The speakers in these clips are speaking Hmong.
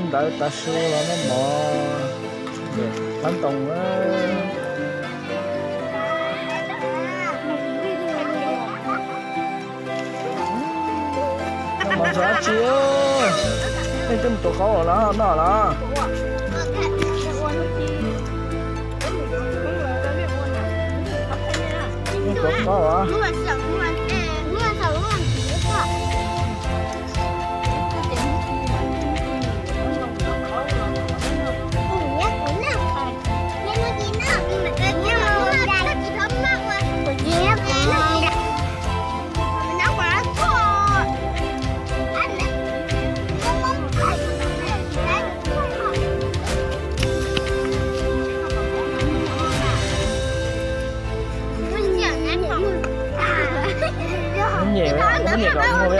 Ntawd tav su los noj mov, qab ntoo. Noj mov ntxhua dab tsi? Nej twb mus tuav qaub los noj los? Nej tuav qaub los? Nyem, nyem kom muag li.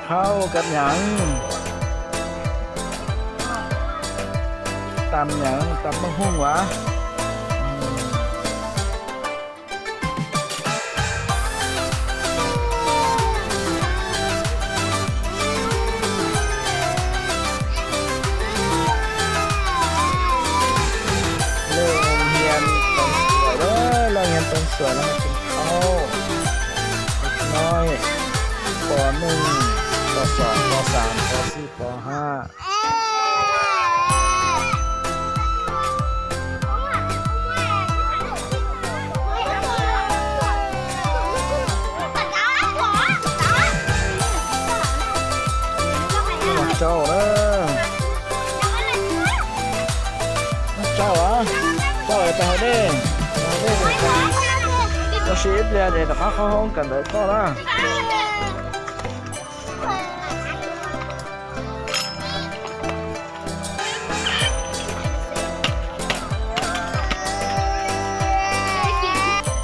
Phauj, kab nyav, tam nyav, tam paj hooj as. Leej Hias Tooj Xuam, Leej Hias Tooj Xuam no mas tseem thaub, no pos neej, pos xom, pos xav, pos xib, pos hab. Tsau na, tsau a, tsau es pes haus dej, haus dej, ua si ib pliag es rov qab qhov hoob kawm ntawv koj na.